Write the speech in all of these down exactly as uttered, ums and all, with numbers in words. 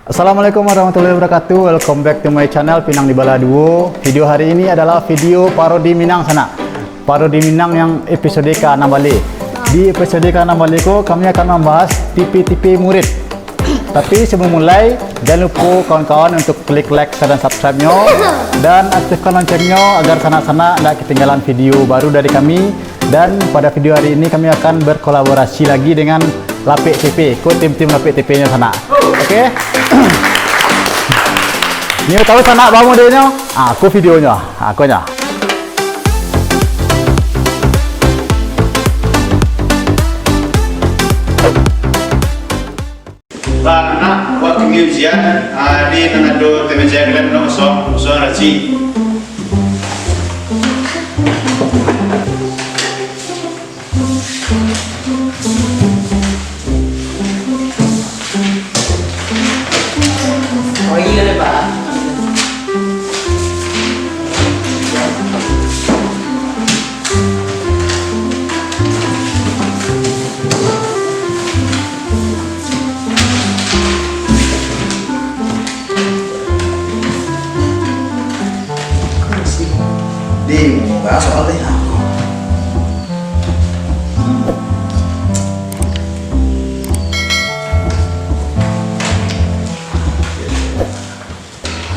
Assalamualaikum warahmatullahi wabarakatuh. Welcome back to my channel, Pinang di Bala Duo. Video hari ini adalah video parodi Minang, sanak. Parodi Minang yang episode ka anam baleh. Di episode ka anam baleh ko, kami akan membahas tipe-tipe murid. Tapi sebelum mulai, jangan lupa kawan-kawan untuk klik like, share, dan subscribe-nyo, dan aktifkan loncengnya agar sanak-sanak ndak ketinggalan video baru dari kami. Dan pada video hari ini, kami akan berkolaborasi lagi dengan Lapek T P. Ko tim-tim Lapek T P-nyo, sanak. Oke? Nio tahu, sanak, baa modelnyo? Ah, ko videonyo. Ah, ko nyo. Lah, nak buek kini ujian, ah, di nan ado ti meja kalian, nak kosong, kosong racik. Oh, iyo, Pak. Di muka soalnya aku.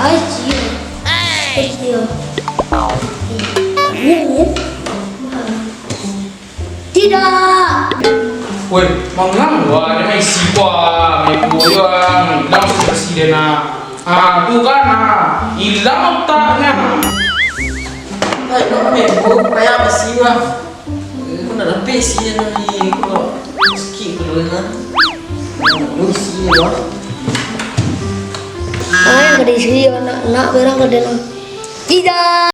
Hai, Cio. Hai, Cio. Iya, iya. Tidak. Woi, mangang wah, dia main isi wah, main boyang, ilang bersih dia nak. Ah, tu kan, ah, ilang otaknya. Hai, kau main boyang, payah besi wah. Aku nak lapis isi yang ni, aku nak sikit dulu kan. Lu isi wah. Ah, yang kada isi, nak, nak berang kada nak. Tidak.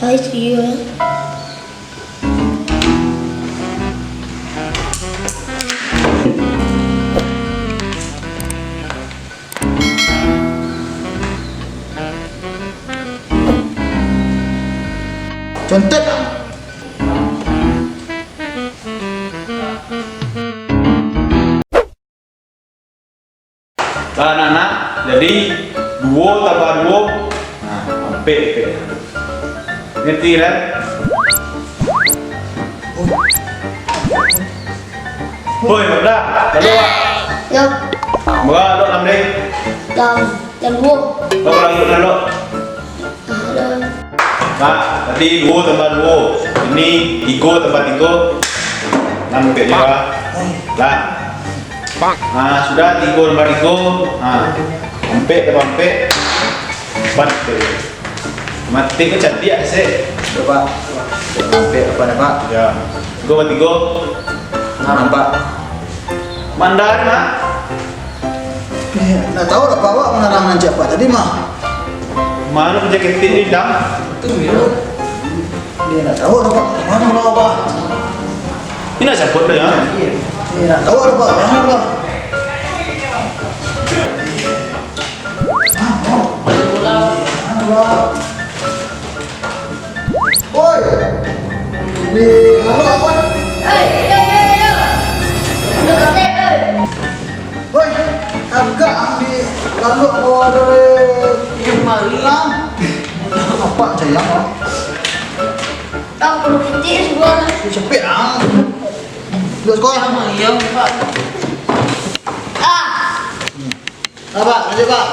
Hai, Cio. Contek. Lah, nak, nak. Jadi, duo tambah duo, nah, ampek, ampek. Ngerti, kan? Hoi, Makda, lalu, Pak. Yo. Bara lalu, Namdeng? Lam, lam duo. Bara lalu, lalu? Pak, tadi duo tambah duo. Ini tigo tambah tigo. Anam ampek juo. Lah. Ah, sudah tigo tambah tigo. Ah, ampek tambah ampek. Ampek. Matik ko cantik ase. Coba. Ampek apo dah, Pak? Ya. Tigo tambah tigo. Anam, Pak. Mandar, Mak. Eh, ndak tahu lah, Pak, awak mangarang nan cak apo tadi mah. Mano pajaketin ni, Dang? Tu, yo. Dia ndak tahu lah, Pak. Mano lah, Pak? Ini nak cabut dah, ya? Eh, ndak tahu lah, Pak. Mano lah? Mano lah? Woi! Di, apo, apo? Hei, yo, yo, yo, yo. Woi, agak ambil lalu bawa dari Lam. Apa sayang, ah? Tahu perlu kecil sebuah. Cepet, ah. Duduk sekolah. Iya, Pak. Ah. Apa? Lanjut, Pak.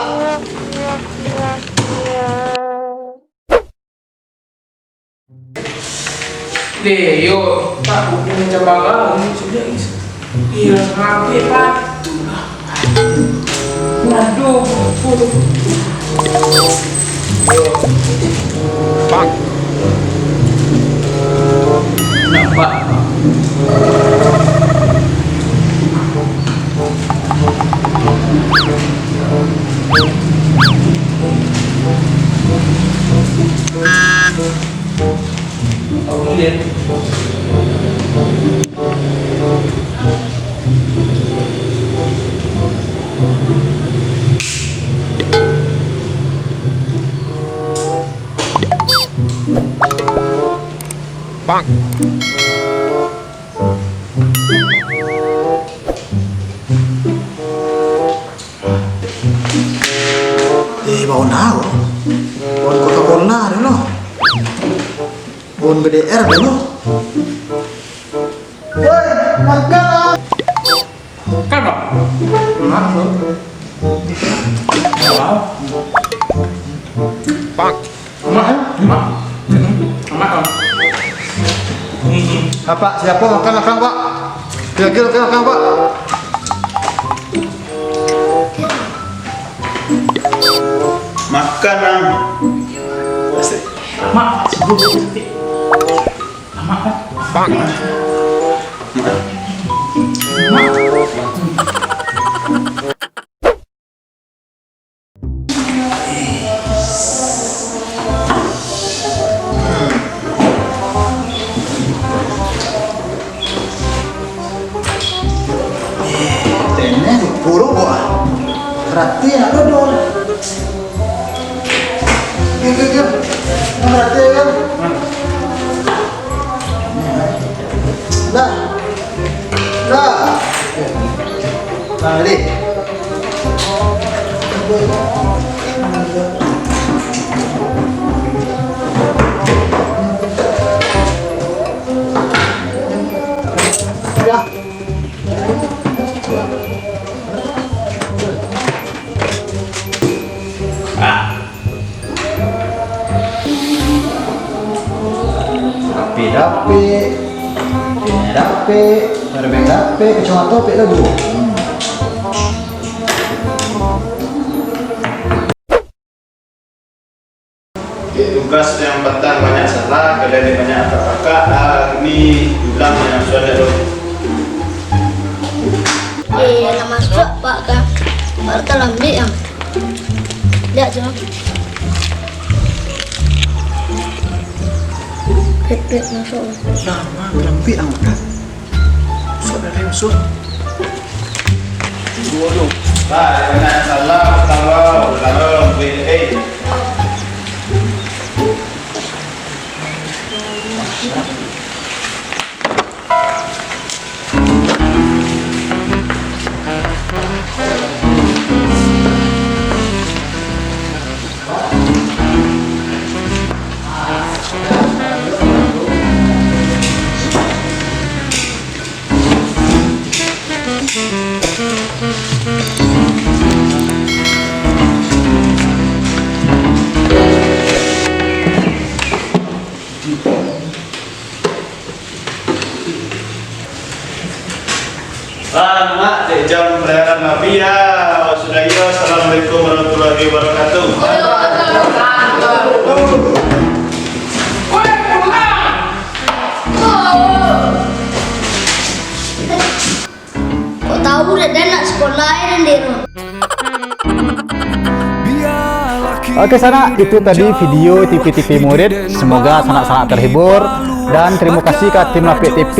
Deh, yo, tak buku macam barang ni sudah is. Iya, sampai patuh lah. Waduh, buku tu. Nampak. Eh, baun apo? Baun Coca-Cola tu lo. Baun B D R tu lo. Woi, makan lah. Kan, Bang? Makan. Wow. Bang. Amak, eh? Amak. Mm-mm. Amak, ah. Mm-mm. Apak, siapo makan akang, Pak? Kiro-kiro makan akang, Pak? Makan, Ang. Amak, sibuk. Amak, kan? Bang. Amak. Amak. Tenang, buruk kok, ah. Rati nak dodol. Yo, yo, yo. Rati, yo. Dah. Dah. Nah, jadi. Ya. Dapek, dapek. Dapek, dapek, kacamata dapek lah tu. Hmm. Oke, tugas yang patang banyak salah, kalian yang banyak akak-akak, ah, ini ulang yang sudah ada. Eh, nak masuk, Pak, kan? Baru talambik, yang. Lihat tu. Pepet masuk. Lama, talambik, yang, kan? Masuk dah, masuk. Dua, dua. Bah, yang nak salah, tambah, tambah, eh. Ah, nak, cek jam pelayanan Nabi, ya. Sudah, ya. Assalamualaikum warahmatullahi wabarakatuh. Kok tahu dek den nak sekolah, eh, den di rumah. Oke, sanak, itu tadi video tipi-tipi murid. Semoga sanak-sanak terhibur. Dan terima kasih ka tim Lapik T P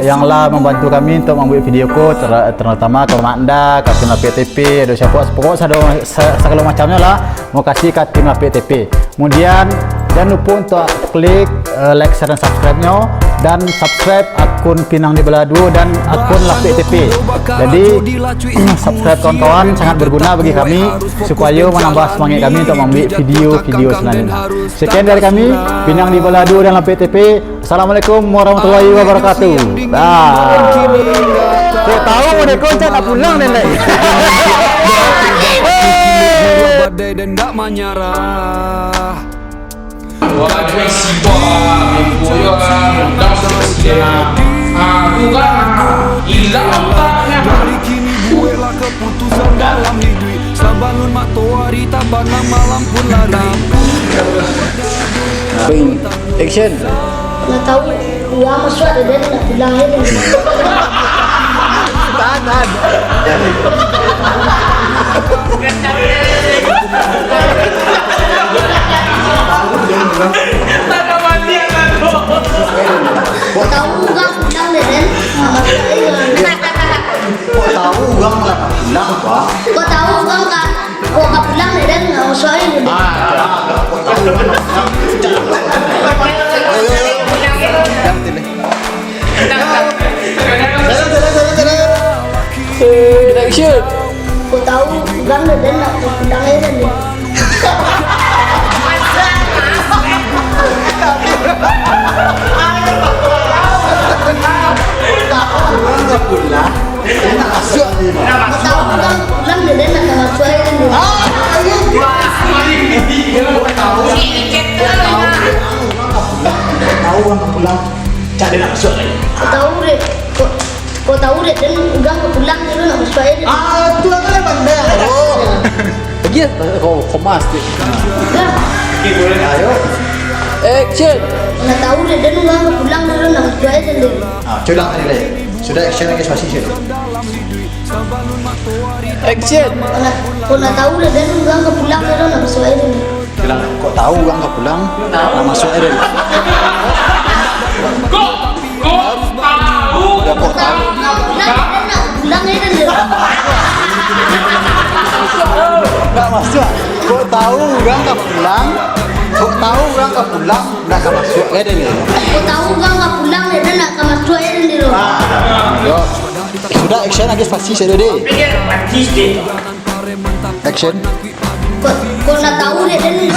yang lah membantu kami untuk membuat video ko, ter-, terutama ka Mak Anda, ka tim Lapik T P, ada siapa, pokok sado, sa-, sagalo macamnyo lah. Terima kasih ka tim Lapik T P. Kemudian, jangan lupa untuk klik, eh, like, share, dan subscribe-nyo, dan subscribe akun Pinang di Baladuo dan akun Lapik T P. Jadi, subscribe kawan-kawan sangat berguna bagi kami, supaya menambah semangat kami untuk membuat video-video selanjutnya. Sekian dari kami, Pinang di Baladuo dan Lapik T P. Assalamualaikum warahmatullahi wabarakatuh. Dah. Kok tahu mereka macam nak pulang, Nenek? Wah, sibuk, undang sama si Dena. Ah, tu kan, ah, hilang otaknya. Dari kini buatlah keputusan dalam hidup. Sabalun matoari tabanam, malam pun larut. Action. Lah tahu, uang masuk ada dan nak pulang, ya. Tahan, tahan. Kok tahu urang ka, kok ka pulang dek den, nak masuak aja dulu. Eh, action. Kok tahu urang dek den, nak pulang aja dulu. Pulang, nak masuk ni. Kok tahu urang pulang dek den, nak masuak aja dulu. Tahu urang pulang, cak den nak masuk lagi. Kok tahu dek, kok, kok tahu dek den urang ka pulang dulu, nak masuak aja dulu. Ah, tu apa dah pandai? Oh. Lagi ya, kau komas tu. Dah. Ayo. Action. Nak tahu dek den urang ka pulang dulu, nak masuak aja dulu. Ah, cuba ulang tadi lagi. Sudah action lagi spasi sih. Action. Kok nak, kok nak tahu dek den urang ka pulang dulu, nak masuak aja dulu. Bilang, kok tahu urang ka pulang, nak masuk aja dulu. Kok, kok tahu? Ya, kok tahu. Nak pulang, nak pulang aja dulu. Nak masuk. Kok tahu urang ka pulang, kok tahu urang ka pulang, nak ka masuk aja dulu. Kok tahu urang ka pulang dek den, nak ka masuak aja dulu. Yo. Sudah action lagi spasi sih deh. Action. Kok, kok nak tahu dek den.